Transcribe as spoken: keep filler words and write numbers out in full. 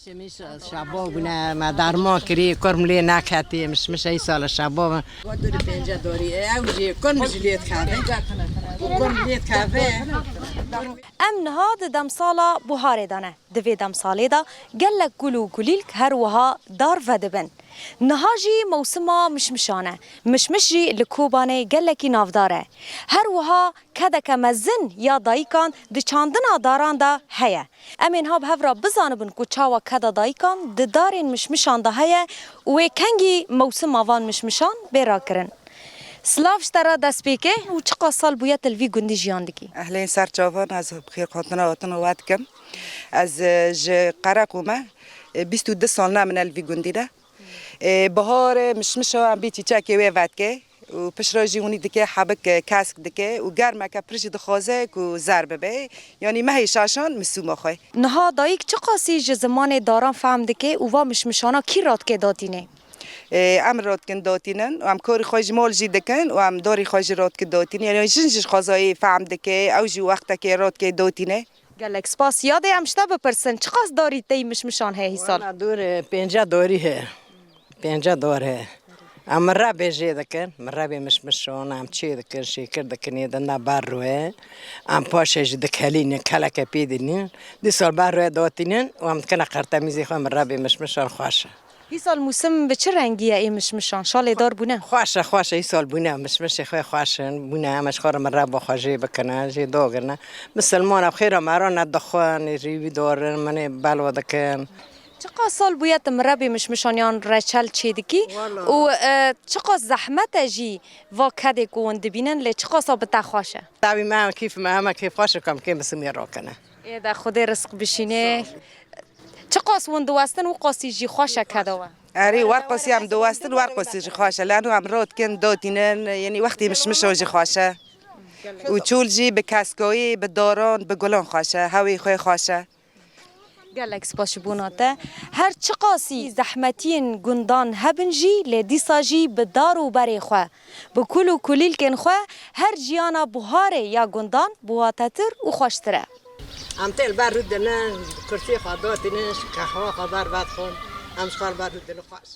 Şemiş şabo bûne, me derman kirî, kurm lê neketî, mişmiş ey sala şabo. Wa dûrî pênce dorî, ew jî kurm jî lê dikeve. Kurm lê dikeve. Em niha di demsala buharê de ne. Di vê demsalê de gelek gul û gulîlk her wiha dar vedibin. Niha jî mewsima mişmişan e. Mişmiş jî li Kobanê gelekî navdar e. Her wiha kedeke mezin ya dayikan di çandina daran de heye. Em ê niha bi hev re bizanibin ku çawa keda dayikan di darên mişmişan de heye û wê kengî mewsima van mişmişan bê rakirin. Silav ji te re destpêkê û çiqas sal bûye tu li vî gundî jiyan dikî? Ehlên ser çavan, ez bi xêrhatina hatina we dikim. Ez e, ji Qereqû me, e, bîst û du sal ne min e li vî gundî de. E, Biharê mişmişa em bî çîçekê wê vedike û piştre jî hûnî dike hebik e, kesk dike û germeke pir jî dixwaze ku zer bibe. Yanî mehê şaşan misûma xwe. Niha dayik çiqasî ji zimanê daran fehm dike û va mişmişana kî radike datînê? E, em radikin datînin û em karî xwe ji mal jî dikin û em darî xwe jî radikin datînin. Yanî jin jî xwezayê fehm dike, ew jî wextekê radike datîne. Gelek spas. Yadê em ji te bipirsin, çiqas darî tey mişmişan heye hîsal? Wela dûr e, pênce dorî heye. Pênce dor heye. Em mirebê jê dikin, mirebê mişmişan em çê dikin, şêkir dikin, ê dinde ber rûye. Em paşê jî dikelînin, keleke pê dînin. Dîsal ber rûye datînin û em dikine qertemîzê xwe mirebê mişmişan xweş e. Hîsal mûsim bi çi rengî ye ê mişmişan? Şalê dar bûne? Xweş e, xweş e, îsal bûne, mişmişê xwe xweş in, bûne, em ji xwe re mireba xwe jê bikine, jê dagirine. Misilman e, bi xêra me re ne dixwin, rîwî darin, minê belwa dikin. Çiqas sal bûye tu mirebê mişmişan yan reçel çêdikî û e, çiqas zehmet e jî va kedê ku hûn dibînin, lê çiqasa bi te xweş e? Tevî me em kîf me heme kêfxweş e ku em kêm bi simê rakine. Ê de Xwedê rizq bişîne. Çiqas hûn diwestin û qasî jî xweş e keda we. Erê werqasî em diwestin werqasî jî xweş e. Leno em rot kin dotînin, yanî wextî mişmişo jî xweş e. Û çûl jî bi keskoyî, bi daran, bi gulan xweş e. Hewê xwe xweş e. Gelek spas ji bona te. Her çiqasî zehmetiyên gundan hebin jî lê dîsa jî bi dar û berê xwe, bi kul û kulîlkên xwe her jiyana buharê ya gundan bi watetir û xweştir e. Em tê li ber rû dinin, kursiyê xwe datînin, qehwa xwe ber vedixwin, em ji xwe li ber rû dinin xweş.